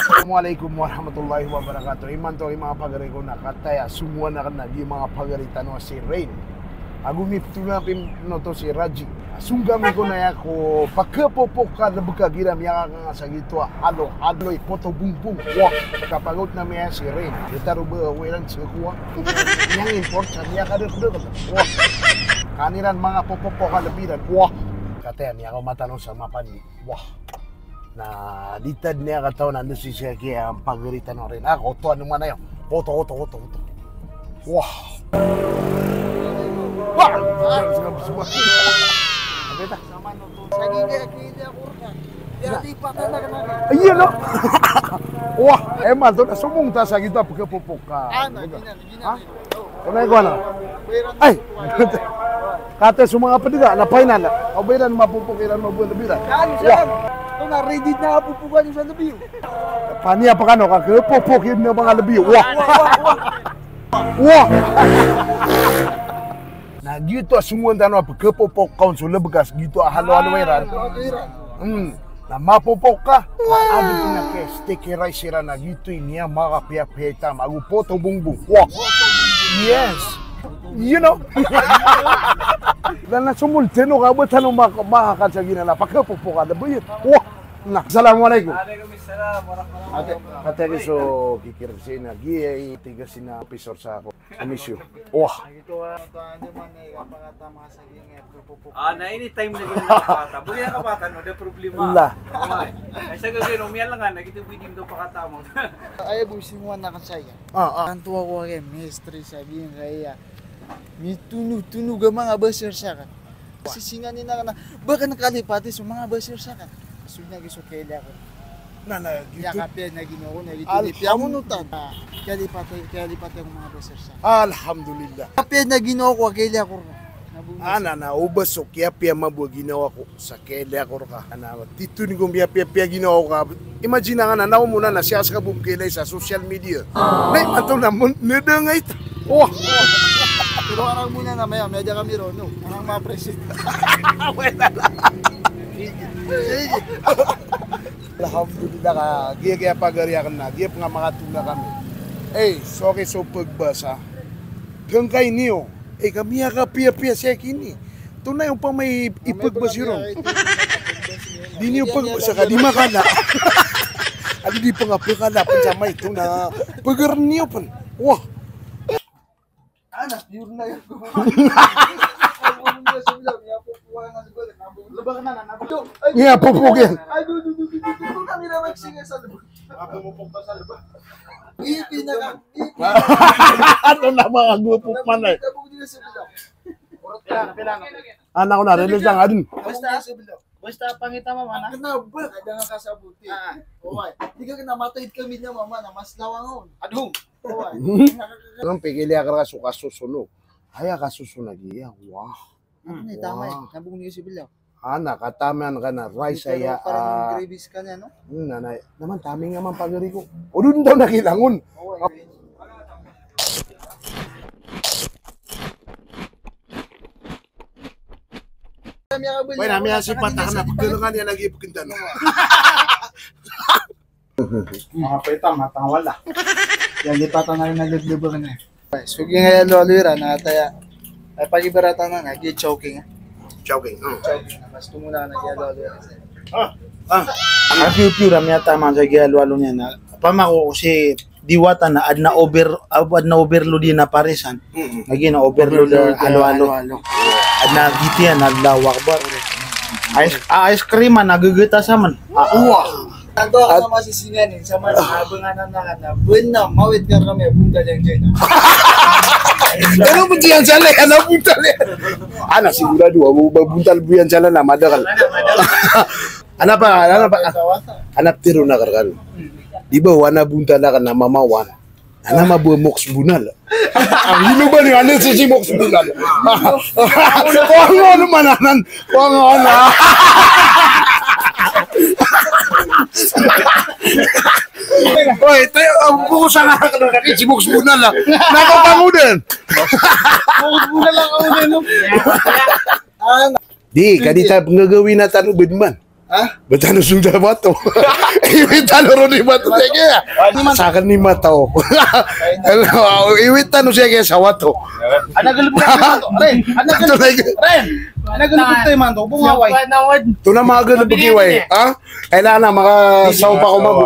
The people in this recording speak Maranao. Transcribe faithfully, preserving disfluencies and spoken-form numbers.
Assalamualaikum warahmatullahi wabarakatuh. Imanto i manga pagari ko na kataya songowan aken a giya manga pagari tano a si Rain. Ago miptona pin oto si Raji. Songga mi ko na aya ko pakapopok ka lebek a gira miyakakanga sa gito a halo, halo i poto bongbong. Wah, kapagawt na miya si Rain. Gita ro ba wiran sa kuwa. Miyang import sa miyakadekdek. Wah. Kaniran manga popopok ka lebiran. Wah. Kataya miyakamatano sa mapandi. Wah. Na di ta den aya katawan a nda sii sa kiya pagari tano rin. Ah, koto ano man ayo. Koto, koto, koto, koto. Wah. Wah. Apa ito? Iya, no? Wah, eh, man, to na somong ta sa gito a pagkapopok ka. Ah, na, di na, di na. Ha? Ano ikaw na? Ay! Kate so manga pediga, na painan na. Aw, bairan mapopok iran mabuan lebi iran. Wah. Ito na, ready na popokan sa lebi. Paniya pa kano ka, ke popok iran manga lebi. Wah. Wah. Na gito a songowan tano a pekepopok kaon so lebek a gito a halo-halo iran. Hmm. Na mapopok ka, na adi na ke sticky rice iran na gito ini a makapiyapiya itam ago poto bongbong. Wah. Yes. You know. Na na somol teno ka ba tano maka-, makakan sa giyanan a pekepopok a lebi. Wah. Na. Assalamualaikum. Waalaikumsalam warahmatullahi wabarakatuh. Ate, ate, so kikir sina giya i tiga sina pisor sa ako. Komisyon. Wah. Ah, na ini time na gina kapata. Bagi na kapata, no, da problema. Allah. Ay, sa gagawin, umiyalangan na kita pwede mo pakata mo. Ay, busi mo anak saya. Ah, ah. Tanto ako kay mystery sa gina saya. Mitunog-tunog a manga basher sa akin. Sisingan ina ka na, ba ka nakalipati so manga basher sa akin. So, ina giso kaya ako. Na, na, giyoto. Kapiya na ginawa ko, na giyoto. Alhamdulillah. Piyamonotan. Kalipati, kalipati ako manga basher sa akin. Alhamdulillah. Kapiya na ginawa ko, kaya ako. Ah, na, na, o ba so kiyapiya mabo a ginawa ko sa kaya ako rka. Na, tito ni ko miyapiya-piya ginawa ko ka. Imagine nga na, na, o mo na, na, siya sa kabum kaya sa social media. Na, imanto na, mo, na, da nga ita. Wah. Pero arang mo na, na, maya, maya kami ron, no? Arang ma-appreciate. Wala. Sige. Sige. Alhamdulillah ka, giya, giya pagari aken na, giya pengamakatula kami. Eh, so, okay, so, pagbasa. Gangkay niyo, eh, kami a kapiya-piya siya kini. Tonay opama i, ipagbasa ron. Di niyo pagbasa ka, di makala. Adi di pengapakala pen sa may ito na. Pagaren niyo pen. Wah. Anak, yun na yun. Iya, popok yan. Ay, do, do, do, do, do, do, kami na magsinga sa loob. Ako mo pong pasal ba? Ipin na ka. Ano na mga gupok man eh. Anak ko na, release lang, adun. Basta, basta pangita mo, mana? Kena ba? Kada nga kasabuti. Ah. Oway. Di ka kena matay kami na, mama, na mas lawang on. Adun. Oway. Nang pigil ya ka so kasusunog. Aya kasusunog iya. Wah. Ano ni, tama eh. Nabung ni si Bilaw. Ana, kataman ka na rice aya, parang ah, gravy ka niya, no? Hmm, nanay. Naman, taming naman pagari ko. O, doon daw nakilangon. Oo, eh. Pwede na, may asipat na ka na. Pagkalangan niya lagi pagkintan. Mga peta, matangwala. Yan, di pa tanay na laglabakan eh. So, gi nga iyaloalo iran, na taya. Ay, pagibaratan na, na, gi choking, ah. Choking, hmm. Choking, na, mas tumuna na, gi iyaloalo iran. Ah, ah. Ang piyo-piyo ra miyataman sa gi iyaloalo niyan, na, pamako si diwata na, adn a over, adn a overload iyan a parisan. Mm-mm. Lagi na overload, overload, ah, aloalo. Aloalo. Adn a gitiyan, Allahu Akbar. Ice, ah, ice cream, ah, na gagata sa man. Ah, uwa. Tanto ako na masisingan eh, sa man, abangan na na, na, buwan na, mawit ka kami, punta dyan dyan. Ano mo diyan sa lay, ano punta dyan? Ana, sigurado, abo ba buntal buyan sa lana, madakal. Ana pa, ana pa, ana tiro na karkan. Di ba, wana buntal na ka na mamawan? Ana mabuwa moks bunal. Ang ino ba ni ano si, si moks bunal? Kung ano man anan, kung ano. Oy, tayo, ang buko sa nga, si moks bunal, ah. Nakapangudan. Moks bunal ang ulo, no? Di, ka di ta pnggagawii tano bdman. Ha? Ba tano song sa bato. Iwit tano ron i bato, teke. Sakn i mata o. Iwit tano sii sa bato. Ana galbk tayo man to. Ren, ana galbk. Ren. Ana galbk tayo man to. Bungaway. Tona magalbk iway. Ha? Kailangan na makasaw pa ko mago.